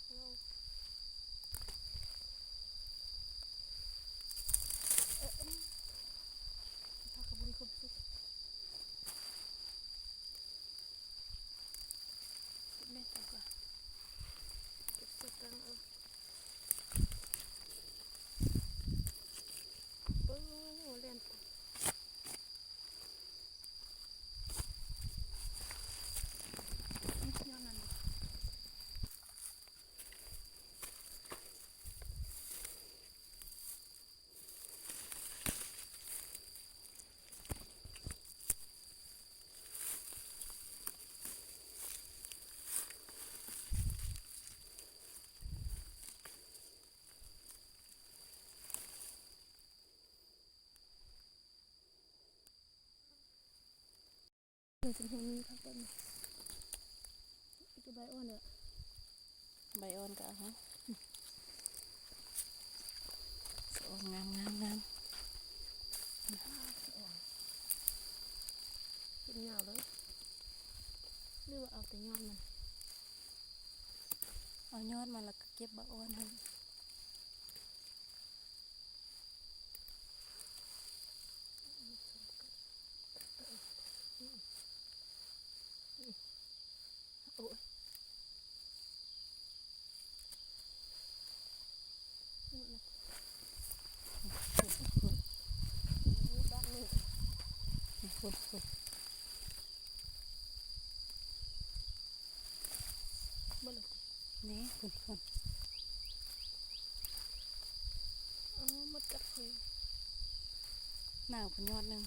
ເອີ ເອີ ເອີ ຜັກກະບຸນຄົບສຸກ ເກັບແມ່ນດີກວ່າ ເກັບໃສ່ຕັ່ງເອົາ ໂອ້ ແລ່ນ ຍອດນັ້ນ ເອີ ຈັ່ງເຫັນຄັກແບບນີ້ ມີແຕ່ໃບອ່ອນເດີ ໃບອ່ອນກໍເອົາ ສະອອນງາມໆໆ ອ່າ ສະອອນ ຂຶ້ນຍາວເລີຍ ຫຼືວ່າເອົາແຕ່ຍອດມັນ? ເອົາຍອດມັນ ແລ້ວກໍເກັບໃບອ່ອນຫັ້ນ. ໂອ້ຍ ພຸ້ນໆ ເບິ່ງ ນີ້ ພຸ້ນໆ ອໍ ໝົດຈັກເລີຍ ໜາວພຸ້ນຍອດໜຶ່ງ.